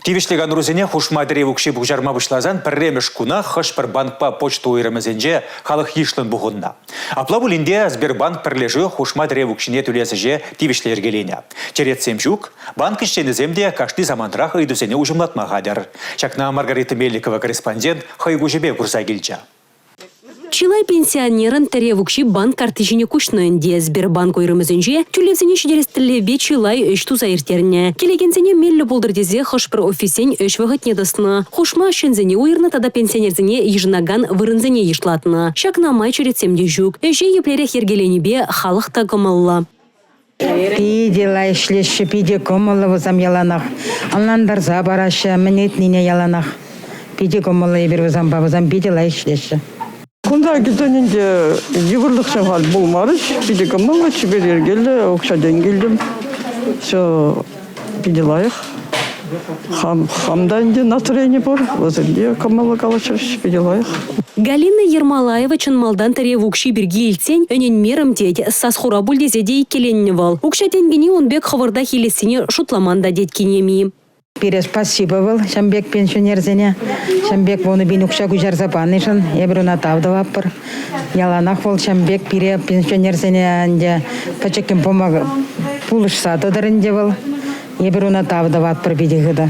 Тивӗҫлӗ канурсене хушма тӗрев укҫи пуҫарма пуҫласан пӗрремӗш кунах хӑш-пӗр банкпа почта уйрӑмӗсенче халӑх йышлӑн пухӑннӑ. Апла пулин те Сбербанк пӗрлешӳ хушма тӗрев укҫине тӳлес ӗҫе тивӗҫлӗ йӗркеленӗ. Черетсем ҫук, банк ӗҫченӗсем те кашни самантрах ыйтусене уҫӑмлатма хатӗр. Ҫакна Маргарита Мельникова корреспондент хӑй куҫӗпе курса килчӗ. Чылай пенсионерӑн тӗрев укҫи банк картти ҫине куҫнӑ ӗнтӗ. Сбербанк уйрӑмӗсенче тӳлевсене ҫитерес тӗллевпе чылай ӗҫ туса ирттернӗ. Килекенсене меллӗ пултӑр тесе хӑш-пӗр офиссен ӗҫ вӑхӑтне тӑснӑ. Хушма ӗҫченсене уйӑрнӑ тата пенсионерсене йышӑнакан вырӑнсене йышлатнӑ. Ҫакна май черетсем те ҫук. Ӗҫе еплерех йӗркеленипе халӑх та кӑмӑллӑ. Питӗ лайӑх ӗҫлеҫҫӗ, питӗ кӑмӑллӑ вӗсем яланах. Ӑнлантарса параҫҫӗ, мӗн ыйтнине яланах. Питӗ кӑмӑллӑ эпир вӗсемпе, вӗсем питӗ лайӑх ӗҫлеҫҫӗ. Кунта килсен ӗнтӗ йывӑрлӑхсем халь пулмарӗҫ. Питӗ кӑмӑллӑ, чипер йӗркеллӗ, укҫа-тенкӗ илтӗм. Все питӗ лайӑх. Хам, хам та ӗнтӗ настроени пур, вӗсем те кӑмӑллӑ калаҫрӗҫ, питӗ лайӑх. Галина Ермолаева чӑн малтан тӗрев укҫи пирки илтсен ӗненмерӗм тет, сас-хура пуль тесе те иккӗленнӗ вӑл. Укҫа-тенкӗне ун пек хӑвӑртах илессине шутламан та тет кинеми. Пире спасибо вӑл ҫам пек пенсионерсене, ҫам пек 10 000 укҫа куҫарса панишӗн эпир ӑна тав тӑватпӑр. Яланах вӑл ҫам пек пире пенсионерсене ӗнтӗ пӗчӗккӗн пулӑшса тӑтӑр ӗнтӗ вӑл. Эпир ӑна тав тӑватпӑр питӗ хытӑ.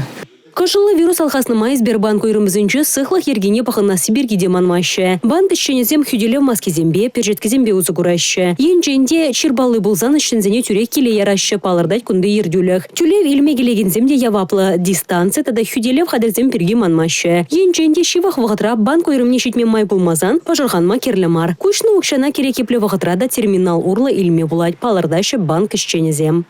Кӑшӑллӑ вирус алхаснӑ май Сбербанк уйрӑмӗсенче сыхлӑх йӗркине пӑхӑнасси пирки те манмаҫҫӗ. Банк ӗҫченӗсем хӳтӗлев маскисемпе, перчеткесемпе усӑ кураҫҫӗ. Енчен те чир палли пулсан ӗҫченсене тӳрех киле яраҫҫӗ, палӑртать кунти ертӳлӗх. Тӳлев илме килекенсем те яваплӑ, дистанци тата хӳтӗлев хатӗрсем пирки манмаҫҫӗ. Енчен те ҫывӑх вӑхӑтра банк уйрӑмне ҫитме май пулмасан пӑшӑрханма кирлӗ мар. Куҫнӑ укҫана кирек епле вӑхӑтра та терминал урлӑ илме пулать, палӑртаҫҫӗ банк ӗҫченӗсем.